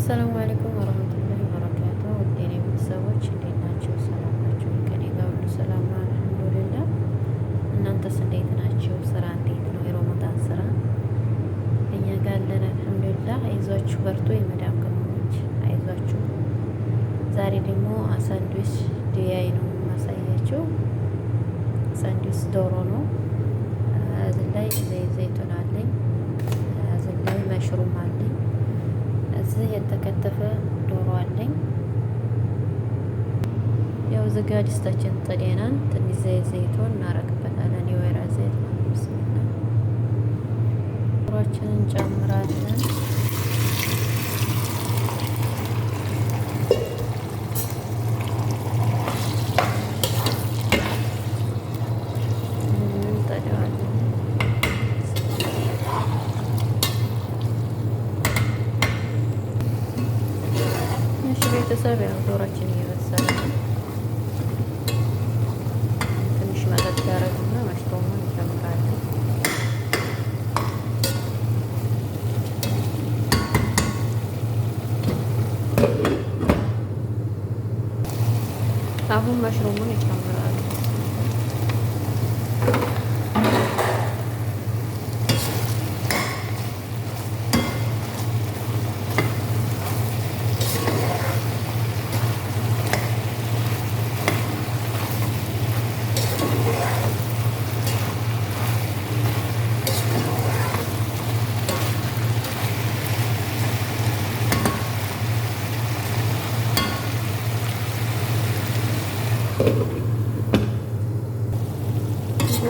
السلام عليكم ورحمة الله وبركاته። ውድ የኔ ቤተሰቦች እንዴት ናቸው? ሰላም ናቸው? ከኔ ጋር ሁሉ ሰላም ነው الحمد لله። እናንተስ እንዴት ናቸው? ስራ እንዴት ነው? የረመዳን ስራ እኛ ጋር አለን الحمد لله። አይዟችሁ በርቱ፣ የመዳም ቅመሞች አይዟችሁ። ዛሬ ደግሞ ሳንድዊች دياي ነው የማሳያችሁ። ሳንድዊች ዶሮ ነው። እዚህ ላይ زيت زيتون አለኝ። እዚህ ላይ مشروم አለኝ። እዚህ የተከተፈ ዶሮ አለኝ። ያው እዚህ ጋ ድስታችን ጥደናል። ትንሽ زيت زيتون እናረግበታለን። የወይራ ዘይት ማለት ነው። بسم الله ዶሮአችንን እንጨምራለን። እንጥደዋለን። እሺ ቤተሰብ ያው ዶሯችን እየበሰለ ነው። ትንሽ መጠጥ ያደረግና مشروም ኡን እንጨምራለን። አሁን مشروም ኡን እጨምራለሁ።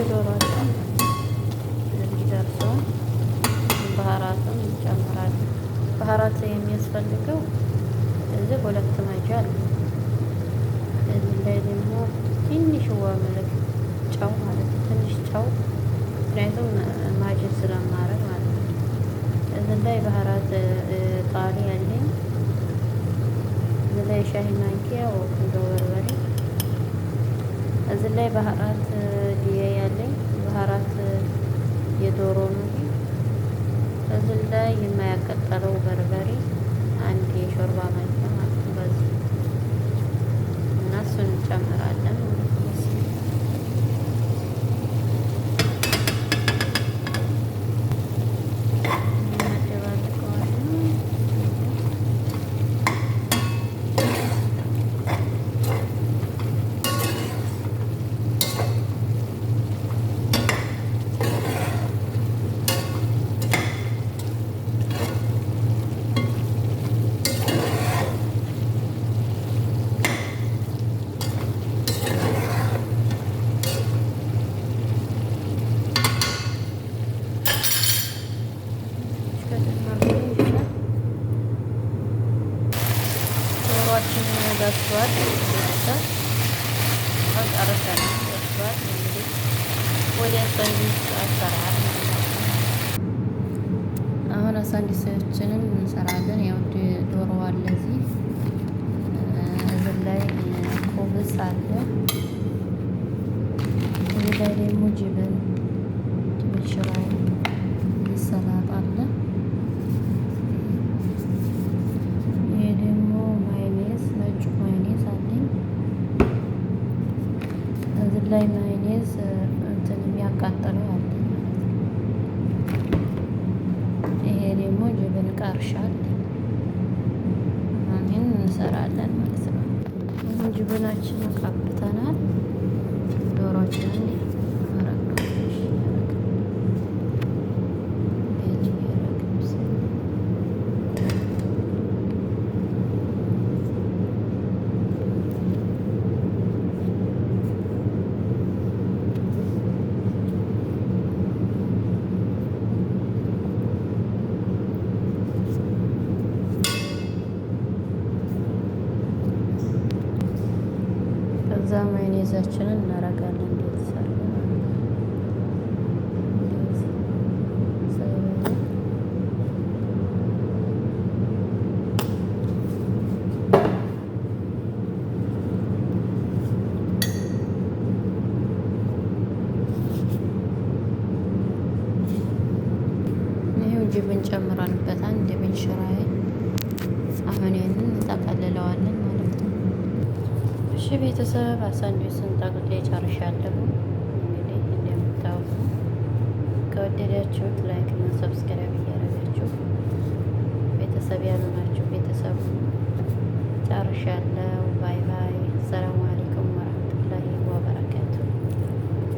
ዶሮአችን እንዲደርሰው بهارات ን እንጨምራለን። بهارات የሚያስፈልገው እዚህ ሁለት ማንኪያ አለ። እዚህ ላይ ደግሞ ትንሽ ملح ጨው ማለት ነው። ትንሽ ጨው ምክንያቱም معجون ስለማረግ ማለት ነው። እዚህ ላይ بهارات ጣሪ አለኝ። እዚህ ላይ ሻሂ ማንኪያ ቁንዶ በርበሬ፣ እዚህ ላይ بهارات دياي አለኝ። بهارات የዶሮ ነው። እዚህ ላይ የማያቀጠለው በርበሬ አንድ የሾርባ ማንኪያ ማለት ነው። በዚህ እና እሱን እንጨምራለን ማለት ነው። እናደባልቀዋለን። ዶሮአችን በስሏል። ቤተሰብ ጨርሰናል። በስሏል። እንግዲህ ወደ ሳንድዊች አሰራር ማለት ነው። አሁን ሳንድዊቻችንን እንሰራለን። ያው ዶሮ አለ እዚህ፣ እዚህ ላይ خبز አለ፣ እዚህ ላይ ደግሞ جبن جبن ሽሮ ሰላጣ አለ። ይሄ ደግሞ ማዮኔዝ ነጩ ማዮኔዝ አለኝ። እዚህ ላይ ማዮኔዝ እንትን የሚያቃጥለው አለ ማለት ነው። ይሄ ደግሞ جبن قرش አለ። ይህን እንሰራለን ማለት ነው። አሁን جبن ኣችንን ቀብተናል። ዶሮችንን ከዛ ማዮኔዛችንን እናደርጋለን። እንዴት ሰርገን እንደዚህ ሳይበዛ ይሄው جبن ጨምረንበታል። جبن ሽራዬ አሁን ቤተሰብ ሳንዱቹን ጠቅልዬ ጨርሻለሁ። እንግዲህ እንደምታዩት ነው። ከወደዳችሁት like እና subscribe እያደረጋችሁ ቤተሰብ ያልሆናችሁ ቤተሰቡ ጨርሻለሁ። Bye bye። ሰላም።